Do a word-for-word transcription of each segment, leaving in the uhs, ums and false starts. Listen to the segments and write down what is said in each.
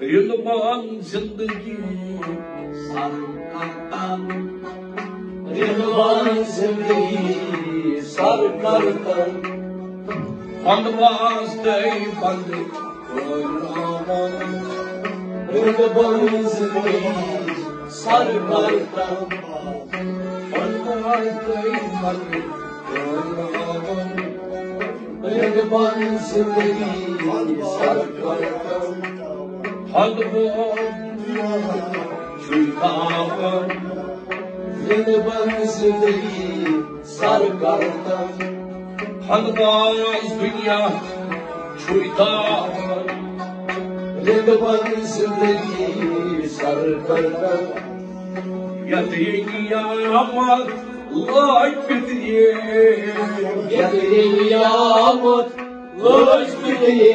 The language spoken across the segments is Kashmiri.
رِنٛدبان زِنٛدگی سَر کَرتَن۔ رِنٛدبان زِنٛدگی سَر کَرتَن۔ پَنٛد واس تَے پَنٛد پٲراوَن۔ رِنٛدبان زِنٛدگی سَر کَرتَن۔ پَنٛد واس تَے پَنٛد پٲراوَن۔ رِنٛدبان زِنٛدگی سَر کَرتَن۔ پَنٛد واس چھُے تاوَن۔ رِنٛدبان زِنٛدگی سَر کَرتَن۔ پَنٛد واس دُنیا چھُے تاوَن۔ رِنٛدبان زِنٛدگی سَر کَرتَن۔ یَتھ رینگی آمد لٲج پِترِ۔ یَتھ رینگی آمد لٲج پِترِ۔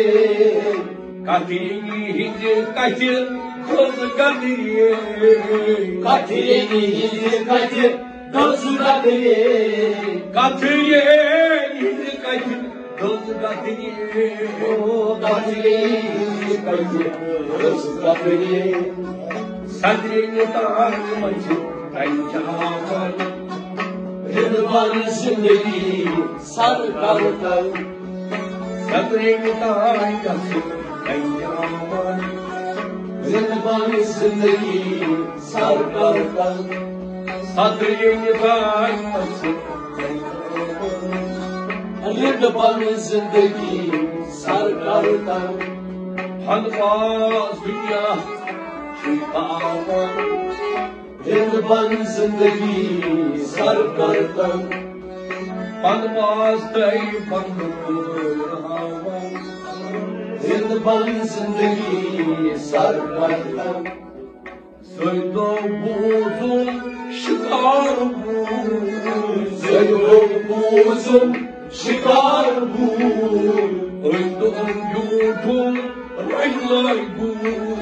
کَتھ رینگی ہٕنٛزِ کَتھِ دٔز گَترِ۔ کَتھ رینگی ہٕنٛزِ کَتھِ دٔز گَترِ۔ کَتھ رینگی ہٕنٛزِ کَتھِ دٔز گَترِ۔ او گَترِ، گَترِ، دٔز گَترِ۔ سَترِ یوتام مَنٛزِ پَنٛجابَن۔ رِنٛدبان زِنٛدگی سَر کَرتَن۔ سَترِ یوتام مَنٛزِ پَنٛجابَن۔ رِنٛدبان زِنٛدگی سَر کَرتَن۔ سَترِ یوتام مَنٛزِ رِنٛدبان زِنٛدگی سَر کَرتَن۔ پَنٛد واس دُنیا چھُے تاوَن۔ رِنٛدبان زِنٛدگی سَر کَرتَن۔ پَنٛد واس تَے پَنٛد پٲراوَن۔ رِنٛدبان زِنٛدگی سَر کَرتَن۔ زٲیدو بوٗزُم شِکار بوٗز۔ زٲیدو بوٗزُم شِکار بوٗز۔ أمۍ دوٚپ بیوٗٹھُم رَنہِ لٲے گوٗر۔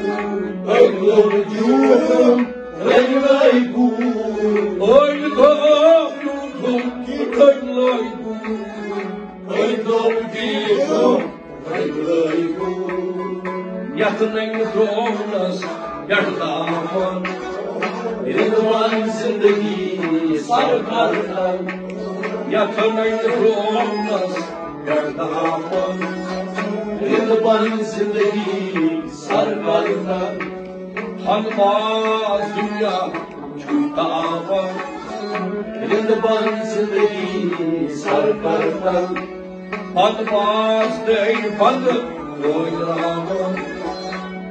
أمۍ دوٚپ بیوٗٹھُم رَنہِ لٲے گوٗر۔ أمۍ دوٚپ بیوٗٹھُم رَنہِ لٲے گوٗر۔ أمۍ دوٚپ بیوٗٹھُم یَتھ ننگہِ درٛونَس پٮ۪ٹھ دامن۔ رِنٛدبان زِنٛدگی سَر کَرتَن۔ یَتھ ننگہِ درٛونَس پٮ۪ٹھ دامن۔ رِنٛدبان زِنٛدگی سَر کَرتَن۔ پَنٛد واس دُنیا چھُے تاوَن۔ رِنٛدبان زِنٛدگی سَر کَرتَن۔ پَنٛد واس تَے پَنٛد پٲراوَن۔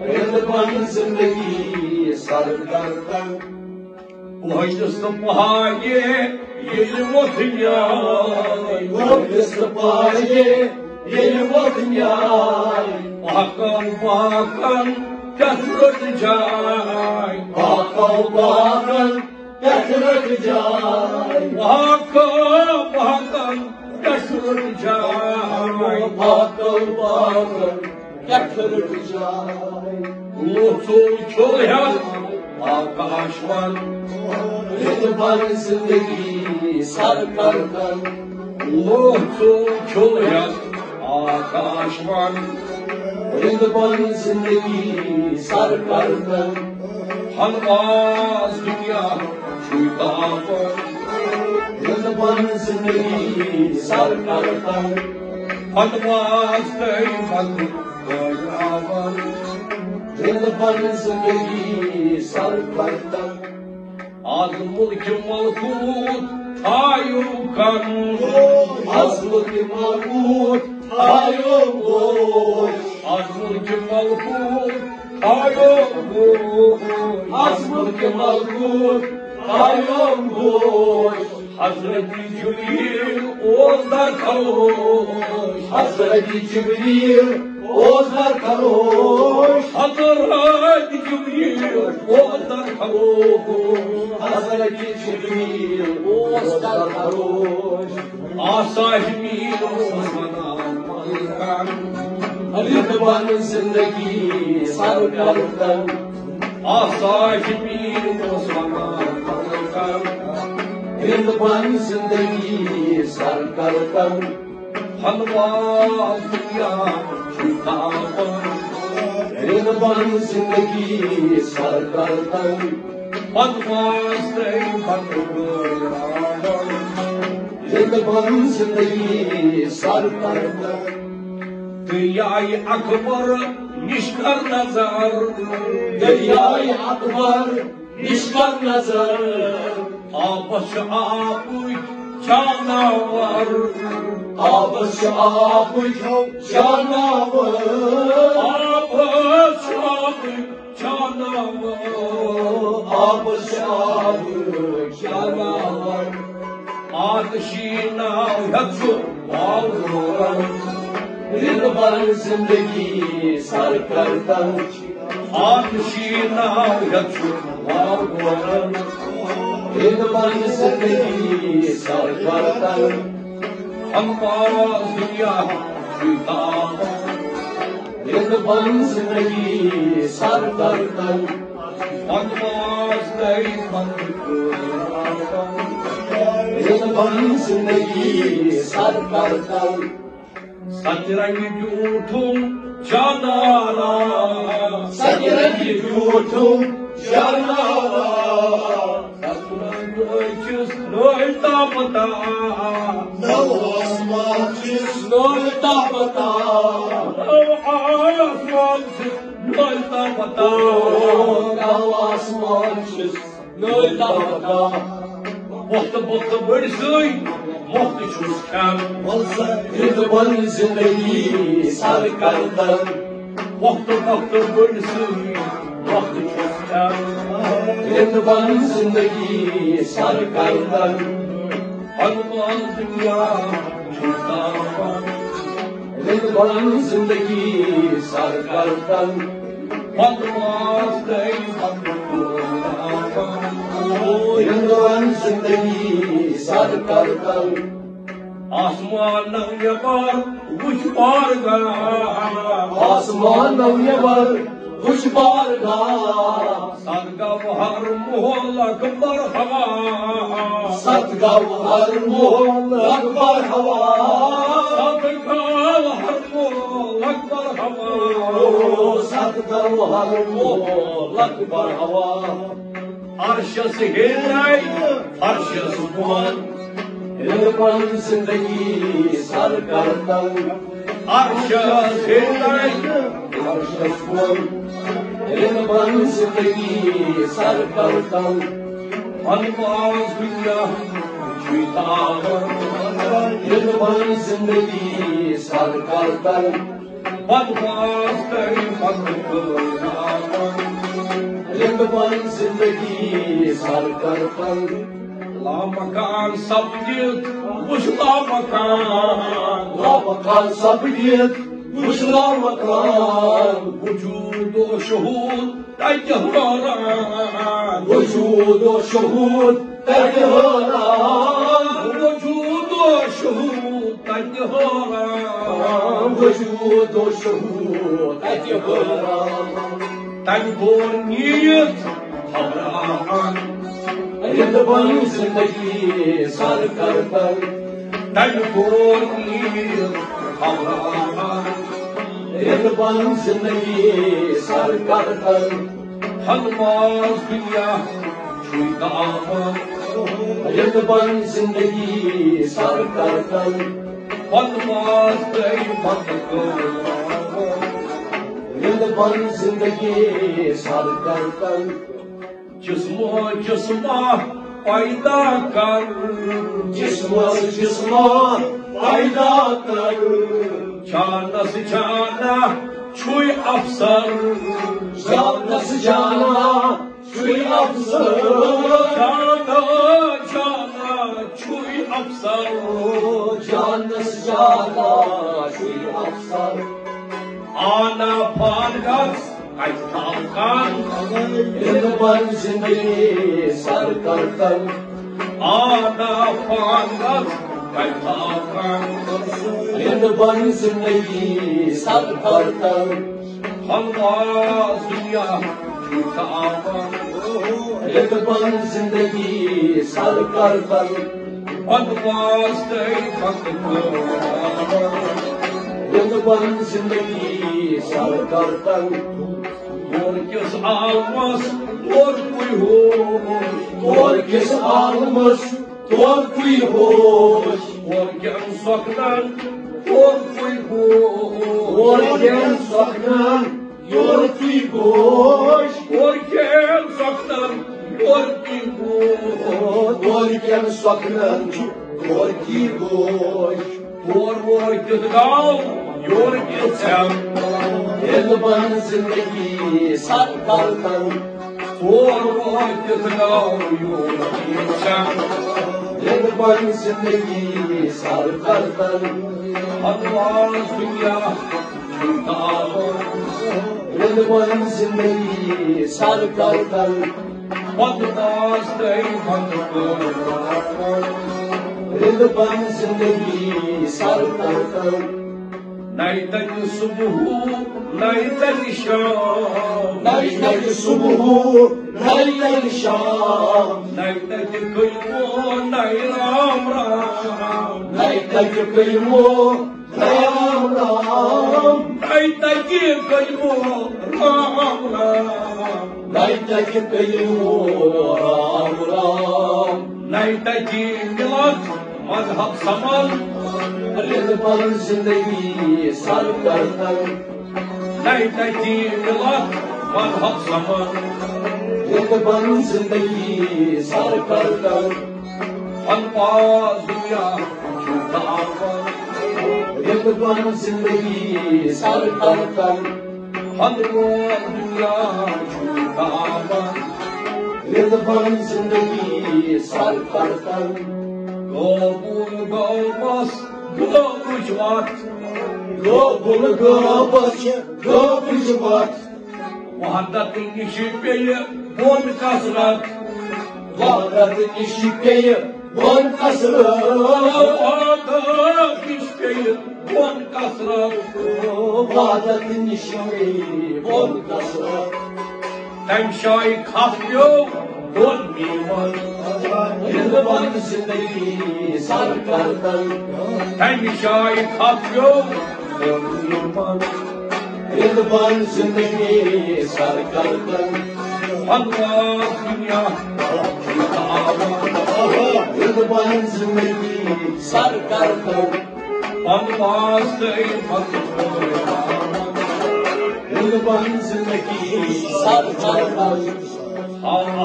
رِنٛدبان زِنٛدگی سَر کَرتَن۔ پۄہَس تہٕ پہاڑِ ییٚلہِ وۄتھٕ نیٛاے۔ پۄہَس تہٕ پہاڑِ ییٚلہِ وۄتھٕ نیٛاے۔ پاکَو پاکَن پٮ۪ٹھ رٔٹ جاے۔ پاکَو پاکَن پٮ۪ٹھ رٔٹ جاے۔ پاکَو پاکَن پٮ۪ٹھ رٔٹ جاے۔ پاکَو پاکَن پٮ۪ٹھ رٔٹ جاے۔ لوٚژو کھیوٚل ہٮ۪تھ آکاش وَن۔ رِنٛدبان زِنٛدگی سَر کَرتَن۔ لوٚژو کھیوٚل ہٮ۪تھ آکاش وَن۔ رِنٛدبان زِنٛدگی سَر کَرتَن۔ پھلواز دُنیا چھُے تاپان۔ رِنٛدبان زِنٛدگی سَر کَرتَن۔ پھلواز تَے پھل بٲگراوان۔ رِنٛدبان زِنٛدگی سَر کَرتَن۔ از مُلکہِ ملکوٗت تھایو کَن۔ از مُلکہِ ملکوٗت تھایو گوش۔ از مُلکہِ ملکوٗت تھایو گوش۔ از مُلکہِ ملکوٗت تھایو گوش۔ حضرت جبریل اوس در خروش۔ حضرت جبریل اوس در خروش۔ حضرت جبریل اوس در خروش۔ حضرت جبریل اوس در خروش۔ آسا جبریل اوس وَنان ملکَن۔ رِنٛدبان زِنٛدگی سَر کَرتَن۔ آسا جبریل اوس وَنان ملکَن۔ رِنٛدبان زِنٛدگی سَر کَرتَن۔ پھلواز دُنیا چھُے تاپان۔ رِنٛدٕ بَن زِنٛدگی سَر کَر تَن۔ پَتہٕ واژ تٔمۍ پَتہٕ گٲڑۍ۔ رِنٛدٕ بَن زِنٛدگی سَر کَر تَن۔ دٔریاے اکبر نِش کر نظر۔ دٔریاے اکبر نِش کر نظر۔ آبس چھُ آبٕکۍ جاناوار۔ آبس چھُ آبٕکۍ جاناوار۔ آبس چھُ آبٕکۍ جاناوار۔ آبس چھُ آبٕکۍ جاناوار۔ آتشی ناو ہٮ۪تھ چھُ واو دوران۔ رِنٛدٕ بَن زِنٛدگی سَر کَر تَن۔ آتشی ناو ہٮ۪تھ چھُ واو دوران۔ رِنٛدٕ بَن زِنٛدگی سَر کَر تَن۔ ہمپاس دُنیا چھُے تاپان۔ رِنٛدٕ بَن زِنٛدگی سَر کَر تَن۔ پَتہٕ واژ تٔمۍ پَتہٕ گٲڑۍ۔ رِنٛدٕ بَن زِنٛدگی سَر کَر تَن۔ ستہِ رنگہِ بیوٗٹھُم جانانا۔ ستہِ رنگہِ بیوٗٹھُم جانانا۔ ستہٕ رنگہِ أچھِس نٔے تاپہٕ تاپھ۔ نٔو آسمان چھِس نٔے تاپہٕ تاپھ۔ نٔو آسمان چھِس نٔے تاپہٕ تاپھ۔ نٔو آسمان چھِس نٔے تاپہٕ تاپھ۔ وقتہٕ وقتہٕ بٔڑۍ سٕے مۄختہٕ چھُس کھٮ۪ن۔ وَلہٕ سا رِنٛدٕ بَن زِنٛدگی سَر کَر تَن۔ وقتہٕ وقتہٕ بٔڑۍ سٕے مۄختہٕ چھُس کھٮ۪ن۔ رِنٛدٕ بَن زِنٛدگی سَر کَر تَن۔ ہنومان دُنیا چھُ تاپان۔ رِنٛدٕ بَن زِنٛدگی سَر کَر تَن۔ پَتہٕ واژ تٔمۍ پَتہٕ گٲڑۍ۔ رِنٛدٕ بَن زِنٛدگی سَر کَر تَن۔ آسمان نو نٮ۪بر وٕچھ بارگاہ۔ آسمان نو نٮ۪بر وٕچھ بارگاہ۔ ستھ گوہر محل اکبر ہوا۔ ستھ گوہر محل اکبر ہوا۔ ستھ گوہر محل اکبر ہوا۔ او، ستھ گوہر محل اکبر ہوا۔ عرشس ہیرے، عرشس بۄن۔ رِنٛدٕ بَن زِنٛدگی سَر کَر تَن۔ عرشس ہیرے، عرشس بۄن۔ رِنٛدٕ بَن زِنٛدگی سَر کَر تَن۔ ہنومان دُنیا چھُے تاپان۔ رِنٛدٕ بَن زِنٛدگی سَر کَر تَن۔ پَتہٕ واژ تٔمۍ پَتہٕ گٲڑۍ۔ رِنٛدٕ بَن زِنٛدگی سَر کَر تَن۔ لامکان سپدِتھ وُچھ لامکان۔ لامکان سپدِتھ وُچھ لامکان۔ وجود و شہود تتہِ حٲران۔ وجود و شہود تتہِ حٲران۔ وجود و شہود تتہِ حٲران۔ وجود و شہود تتہِ حٲران۔ تمہِ کوٚر نیٖرِتھ گھبراوان۔ رِنٛدٕ بَن زِنٛدگی سَر کَر تَن۔ تمہِ کوٚر نیٖرِتھ گھبراوان۔ رِنٛدٕ بَن زِنٛدگی سَر کَر تَن۔ ہنومان دُنیا چھُے تاپان۔ رِنٛدٕ بَن زِنٛدگی سَر کَر تَن۔ پَتہٕ واژ تٔمۍ پَتہٕ گٲڑۍ۔ رِنٛدٕ بَن زِنٛدگی سَر کَر تَن۔ جسمہ جسمہ پیدا کر۔ جسمہ جسمہ پیدا کر۔ جانس جانا چھُے افسر۔ جانس جانا چھُے افسر۔ جانا جانا چھُے افسر۔ جانس جانا چھُے افسر۔ آنا پان گژھ کتہِ تھاوکھن۔ رِنٛدٕ بَن زِنٛدگی سَر کَر تَن۔ آنا پان گژھ کتہِ تھاوکھن۔ رِنٛدٕ بَن زِنٛدگی سَر کَر تَن۔ ہنومان دُنیا چھُے تاپان۔ رِنٛدٕ بَن زِنٛدگی سَر کَر تَن۔ پَتہٕ واژ تٔمۍ پَتہٕ گٲڑۍ۔ رِنٛدٕ بَن زِنٛدگی سَر کَر تَن۔ تور کِس عالمس تور کُے ہوش، تور کِس عالمس تور کُے ہوش۔ تور کٮ۪ن سۄکھنن تور کُے ہوش، تور کٮ۪ن سۄکھنن تور کُے ہوش۔ تور کٮ۪ن سۄکھنن تور کُے ہوش، تور کٮ۪ن سۄکھنن تور کُے ہوش۔ تور ووت کیُتھ گاو، یور کیُتھ ژھٮ۪ن۔ ییٚلہِ بہٕ زندگی سر کرتن۔ تور ووت کیُتھ گاو، یور کیُتھ ژھٮ۪ن۔ ییٚلہِ بہٕ زندگی سر کرتن۔ پتہٕ واژ دُنیا تاوان۔ ییٚلہِ بہٕ زندگی سر کرتن۔ پتہٕ واژ تٔمۍ پتہٕ پٲٹھۍ۔ رِدوان زندگی سر کرتن۔ نَے تَتہِ صبح، نَے تَتہِ شام۔ نَے تَتہِ صبح، نَے تَتہِ شام۔ نَے تَتہِ کلمہٕ، نَے رام رام۔ نَے تَتہِ کلمہٕ، رام رام۔ نَے تَتہِ کلمہٕ، رام رام۔ نَے تَتہِ کلمہٕ، رام رام۔ نَے تَتہِ مِلت مذہب سمان۔ رِدوان زندگی سر کرتن۔ نَے تَتہِ مِلت مذہب سمان۔ رِدوان زندگی سر کرتن۔ پتہٕ واژ دُنیا تاوان۔ رِدوان زندگی سر کرتن۔ پتہٕ واژ دُنیا تاوان۔ رِدوان زندگی سر کرتن۔ گوٚو بُل گوٚو مس گوٚو بُجوات۔ گوٚو بُل گوٚو مس گوٚو بُجوات۔ وحدت نِش پیٚیہِ بۄن کثرت۔ وحدت نِش پیٚیہِ بۄن کثرت۔ وحدت نِش پیٚیہِ بۄن کثرت۔ وحدت نِش پیٚیہِ بۄن کثرت۔ تَمہِ جایہِ کھپیو دۄن نیٖمن۔ رِدوان زندگی سر کرتن۔ تَمہِ جایہِ کھپیو دۄن نیٖمن۔ رِدوان زندگی سر کرتن۔ پتہٕ واژ دُنیا تاوان۔ رِدوان زندگی سر کرتن۔ پتہٕ واژ تٔمۍ پتہٕ پٲٹھۍ۔ رِدوان زندگی سر کرتن۔ آ، آ،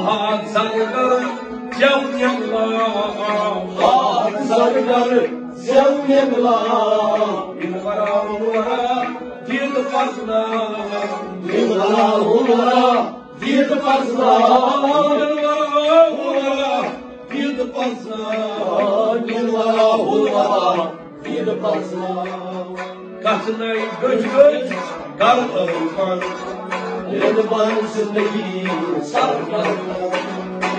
زنگر زٮ۪و نٮ۪نٛگلا۔ آ، زنگر زٮ۪و نٮ۪نٛگلا۔ مِنوَرا وُنوَرا دِد پَزناو۔ مِنوَرا وُنوَرا دِد پَزناو۔ مِنوَرا وُنوَرا دِد پَزناو۔ مِنوَرا وُنوَرا دِد پَزناو۔ کتھ نَے گٔژھ گٔژھ گرٕ ٲلپن۔ رِدوان زندگی سر کرتن۔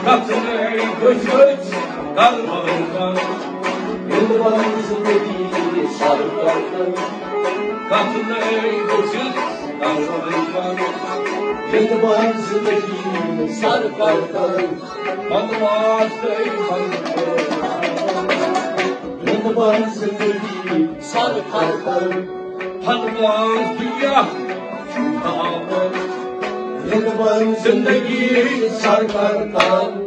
کتھ نَے گٔژھ گٔژھ گرٕ ٲلپن۔ رِدوان زندگی سر کرتن۔ کتھ نَے گٔژھ گٔژھ گرٕ ٲلپن۔ رِدوان زندگی سر کرتن۔ پتہٕ واژ تٔمۍ پتہٕ پٲٹھۍ۔ رِدوان زندگی سر کرتن۔ پتہٕ واژ دُنیا تاوان۔ رِدوان زندگی سر کرتن۔